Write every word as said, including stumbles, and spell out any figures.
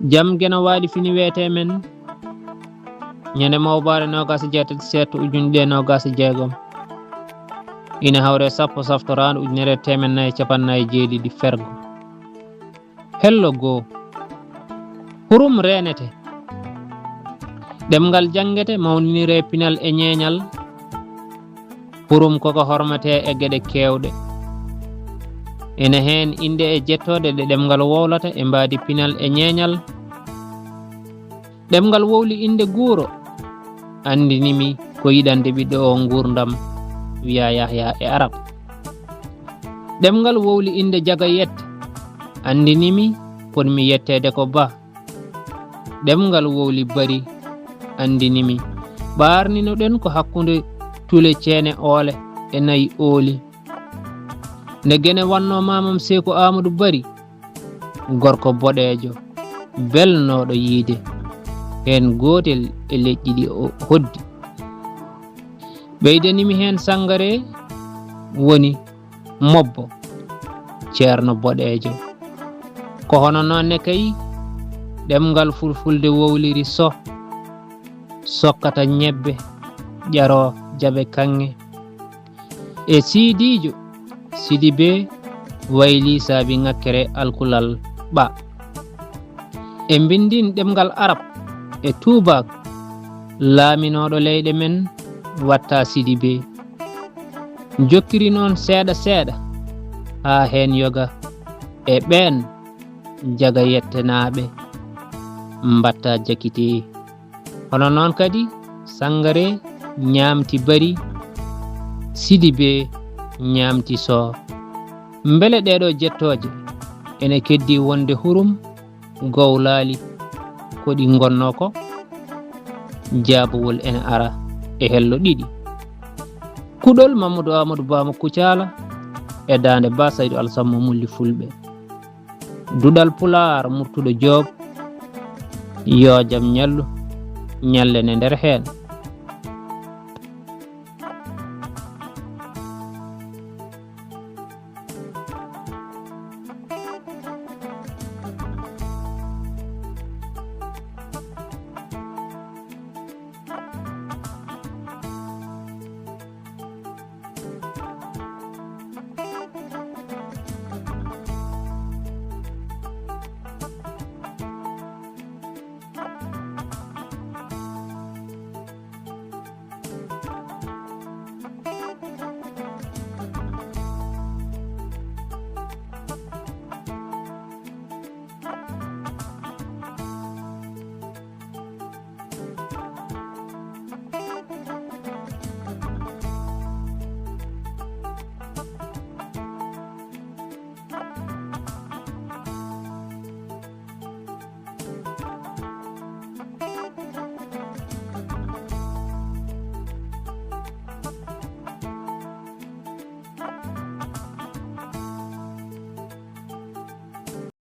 Jam Geno Waali fini weetee men ñande mawbaare noogaas e jeetati seeɗto ujunere ɗiɗi e noogaas e jeegom, ina hawre sappo saftoraandu ujunere e teemeɗɗe nayi e cappanɗe nayi e jeeɗiɗi fergo. Hello goo. Hurum reenete. Ɗemngal janngete, mawniniree pinal e ñeeñal. Hurum koko hormetee e geɗe keewɗe. Ene heen innde e jettooɗe ɗe ɗemngal wowlata e mbaadi pinal e ñeeñal. Ɗemngal wowli innde guuro, anndini mi ko yiɗande ɓiɗɗo o nguurndam, wiya Yahya e Arab. Ɗemngal wowli innde jaga yette, anndini mi potmi yetteede ko Ba. Ɗemngal wowli bari, anndini mi ɓaarninoɗen ko hakkunde tule ceene oole e nayi ooli. Nde Gene wannoo maamam Seeku Aamadu Bari, gorko boɗeejo, belnooɗo yiyde, heen gootel e leƴƴi ɗi o hoddi. Ɓeydani mi heen Sanngaree woni Mobbo, ceerno boɗeejo. Ko hono noon ne kay, ɗemngal fulfulde wowliri so, sokkata ñebbe, ƴaroo, jaɓe kaŋŋe. E Siidiijo, Sidibee, wayli saabi ŋakkere alkulal Ɓa. E mbinndin ɗemngal Arab e tuubaak, laaminooɗo leyɗe men watta Sidibee. Jokkiri noon seeɗa seeɗa haa heen yoga e ɓeen jaga yettenaaɓe mbatta jakitee. Hono noon kadi, Sanngaree ñaamti Bari, Sidibee ñaamti Soo. Mbele ɗeeɗo jettooje ene keddii wonde hurum gowlaali ko ɗi ngonnoo ko? Jaabawol ene ara e hello ɗiɗi. Kuɗol Mamadou Amadou Ba mo Kucaala e daande Ba Saydu Alsammo Mulli Fulɓe. Duɗal Pulaar Murtuɗo Joob, yoo jam ñallu, ñallen e nder heen.